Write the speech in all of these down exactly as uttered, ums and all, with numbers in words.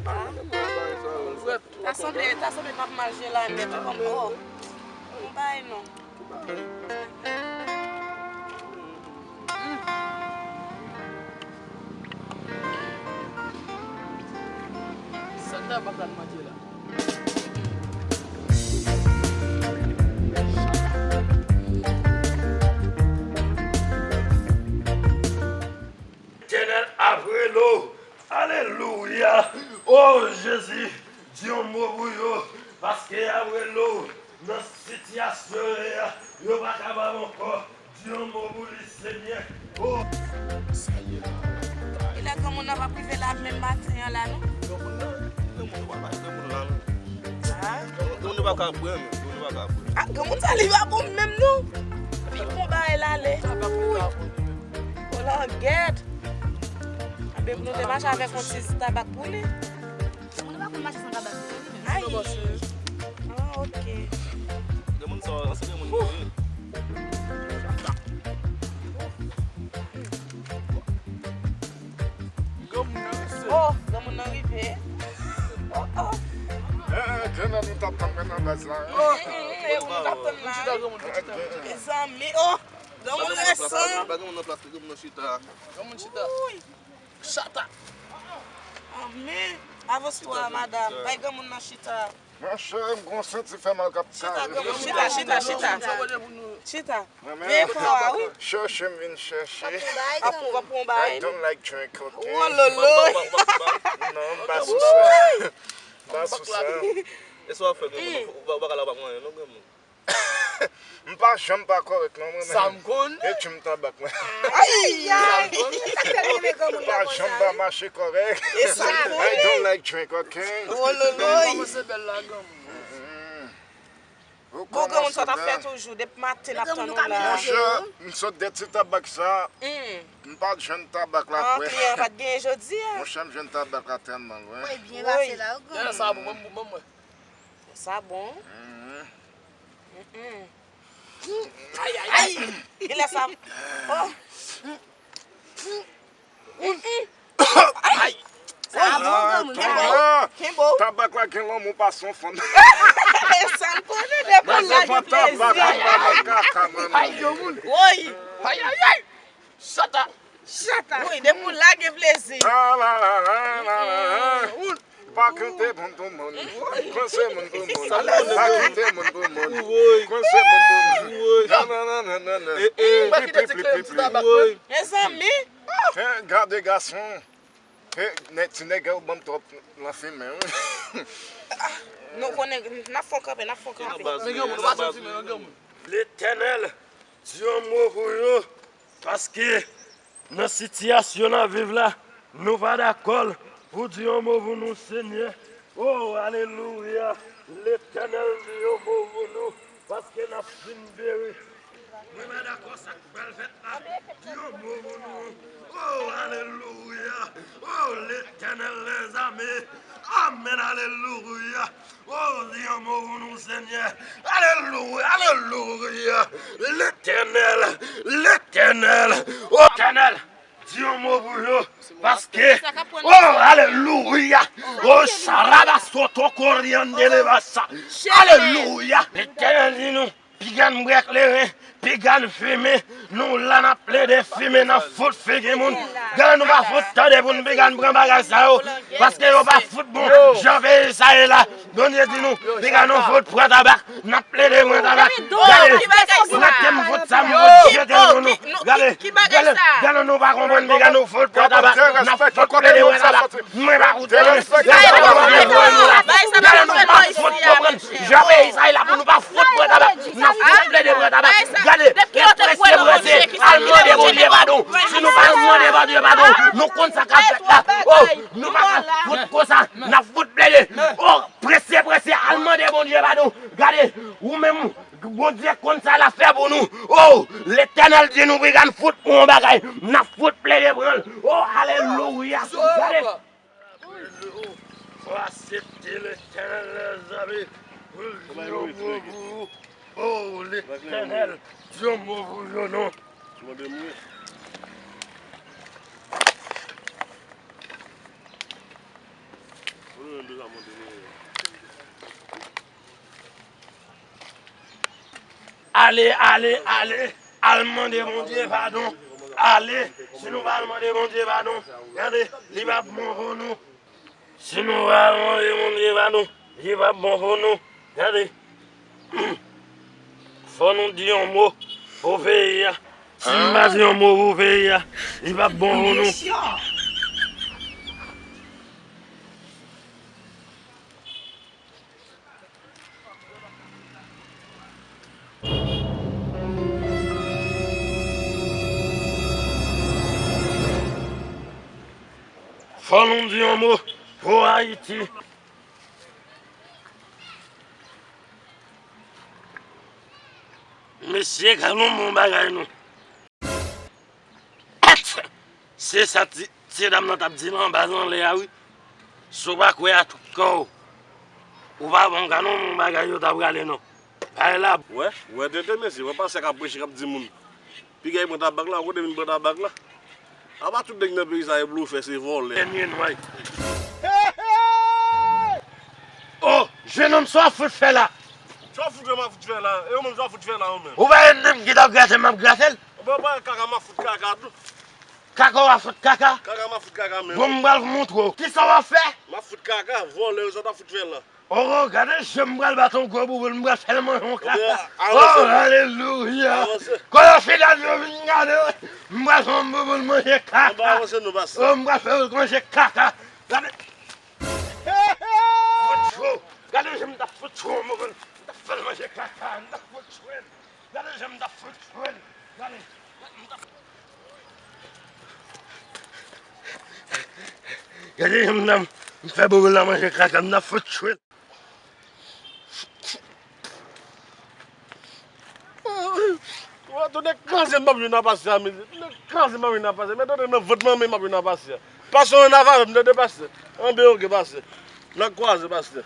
Ta sanble, ta sanble m ap manje la nèt, ou konprann? Oh, m pa non. Sa tabak la manje la. Letènèl ap rele w. Alelouya. O Jezi, di yon mo pou yo, paske y ap rele w nan sitiyasyon yo ye a, yo pa kapab ankò. Di yon mo pou li, Senyè. O. Sa ye la. Genlè granmoun nan p ap rive la menm maten an la, non? Granmoun nan, granmoun nan pa, granmoun la, non. Ah. Granmoun nan pa ka bwè, men. Granmoun nan pa ka bwè. Ah, granmoun sa li pa bon menm, non. Li pran bagay la ale. Tabak li pa bon menm. O langèt. Anben pou nou te mache avèk yon ti tabak pou li. Moun pa konn mache san tabak li menm. Ay. Ah, ok. Granmoun sa, se granmoun li ye. Granmoun nan rive. Oh, granmoun nan rive. Oh, oh. Eh, eh, Djennèl, nou t ap tann mwen nan baz la, hein? Oh, eh, eh, nou t ap tann la, hein? Mezanmi, oh, granmoun resan. Ba granmoun nan plas li, granmoun nan chita. Granmoun chita. Chata. Amen. Avanse w a, madanm. Bay granmoun nan chita. Monchè, m gon santi fè mal k ap kale. Chita, chita, chita. Chita. Mwen menm, chèche m vin chèche. Ap pran, ap pran bagay. I don't like drink, ok? Wololo. Non, m pa sou sa. M pa sou sa. E sa w ap fè, granmoun? Ou pa, ou pa ka la pa pran anyen, non, granmoun. M pa janm pa kòrèk, non, mwen menm. Sa m konn. E tchim tabak, mwen. Ay, ay. Sa m konn. M pa janm pa mache kòrèk. E sa m konn. I don't like drink, ok? Wololo. Kòmanse bèl la, granmoun. Bon, granmoun, sa w t ap fè toujou, depi maten n ap tann ou la. Monchè, m sot de ti tabak sa, m pa t jwenn tabak la vre. Kliyan pa t genyen jodi a. Monchè, m jwenn tabak la tèlman lwen. Wi, byen pase la, wi, granmoun. Sa bon, mwen, mwen, mwen. Sa bon. Ay, ay, ay. Genlè sa. Oh. Ay. Sa bon, granmoun. Kenbe w. Tabak la gen lanmou pase yon fanm. E sa m konnen, depi w la gen plezi. Ay, granmoun. Woy. Ay, ay, ay. Chata. Chata. Wi, depi w la gen plezi. La, la, la, la, la, la, la. Pa kite moun pou moun. Kòmanse moun pou moun. Pa kite moun pou moun. Kòmanse moun pou moun. Nan, nan, nan, nan, nan, nan. Pa kite ti krem, ti tabak, non. Mezanmi. Eh, gade gason. Eh, nèg, ti nèg yo ban m twòp nan fimen, wi. Nou konnen, n ap fè w kanpe, n ap fè w kanpe. Letènèl, di yon mo pou yo, paske nan sitiyasyon n ap viv la, nou pa dakò pou di yon mo pou nou, Senyè. O, alelouya! Letènèl, di yon mo pou nou, paske n ap fin peri. Mwen pa dakò sa k pral fèt la. Di yon mo pou nou. O, alelouya! O, Letènèl dèzame! Amèn, alelouya! O, di yon mo pou nou, Senyè. Alelouya, alelouya. Letènèl, Letènèl. O, Letènèl, di yon mo pou yo. Paske, o, alelouya. O, charabasoto koriandelebasa. Alelouya. Letènèl di nou, piga n bwè kleren, piga n fimen, nou la n ap plede fimen, n ap fout figi moun. Gade nou pa fout tande pou n piga n pran bagay sa yo, paske yo pa fout bon. Jan peyi sa ye la, Bondye di nou, piga nou fout pran tabak, n ap plede pran tabak. Gade, mete m fout sa, m fout jete l pou nou. Gade, gade, gade nou pa konprann, piga nou fout pran tabak, n ap fout plede pran tabak. Mwen pa fout konprann. Gade nou pa fout konprann. Jan peyi sa ye la pou nou pa fout pran tabak. N ap fout plede pran tabak. Gade, e prese, prese. Al mande Bondye padon. Si nou pa al mande Bondye padon, nou konn sa k ap fèt la. O, nou pa ka fout konsa. N ap fout plede. O, prese, prese. Al mande Bondye padon. Gade, ou menm, Bondye konn sa l ap fè pou nou. O, Letènèl di nou, piga n fout pou yon bagay. N ap fout plede pran l. O, alelouya. Gade. Ou asepte Letènèl dèzame pou l di yon mo pou ou. O, Letènèl, di yon mo pou yo non. Mande mwen. Ale, ale, ale. Al mande Bondye padon. Ale. Si nou pa al mande Bondye padon, gade, li p ap bon pou nou. Si nou pa al mande Bondye padon, li p ap bon pou nou. Gade. Fò nou di yon mo pou peyi a. Si n pa di yon mo pou peyi a, li p ap bon pou nou. Fò nou di yon mo pou Ayiti. Mesye, gade yon bon bagay non. Se sa ti, ti dam nan t ap di l anba anlè a wi. Si w pa kwè a tout kò w, ou pa bon, gade yon bon bagay yo t ap rale non. Bagay la. Wè, wè tenten mesye, wè pastè k ap preche k ap di moun. Piga e pran tabak la, kote vin pran tabak la? Apa tout nèg nan peyi sa e blofè, se vòlè. Dènye nway. Oh, jenòm, sa w ap fout fè la? Sa w ap fout fè, m ap fout fè la? E ou menm, sa w ap fout fè la, ou menm? Ou pa wè nèg ki t ap grate, m ap grate l? Ou pa wè kaka, m ap fout kaka tou. Kaka w ap fout kaka? Kaka, m ap fout kaka menm. Bon, m pral montre w. Kisa w ap fè? M ap fout kaka, vòlè yo, sa w t ap fout fè la? Oh, gade je m pral bat yon gwo bouboul, m pral fè l manje yon kaka. Oh, alelouya. Kote fidèl yo vin gade, m pral fè yon bouboul manje kaka. Oh, m pral fè l manje kaka. Gade. Fout cho. Gade je m t ap fout cho yon bouboul. M t ap fè l manje kaka, m t ap fout cho l. Gade je m t ap fout cho l. Gade. Gade jan m nan, m fè bouboul la manje kaka, m nan fout chwèt. Wè, tounen kraze m p ap jwenn nan pase a, mezanmi. Tounen kraze m p ap jwenn nan pase a. Men tande nan vant manmi m ap jwenn nan pase a. Pase yon nan vant, m tande pase. Anbe oke pase. Nan kwaze pase.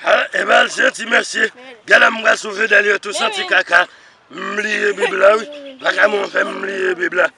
Ha, e bal se ti mesye. Gade m pral sou fidèl yo tou santi kaka. M bliye Bib la wi. Kaka mwen fè m bliye Bib la.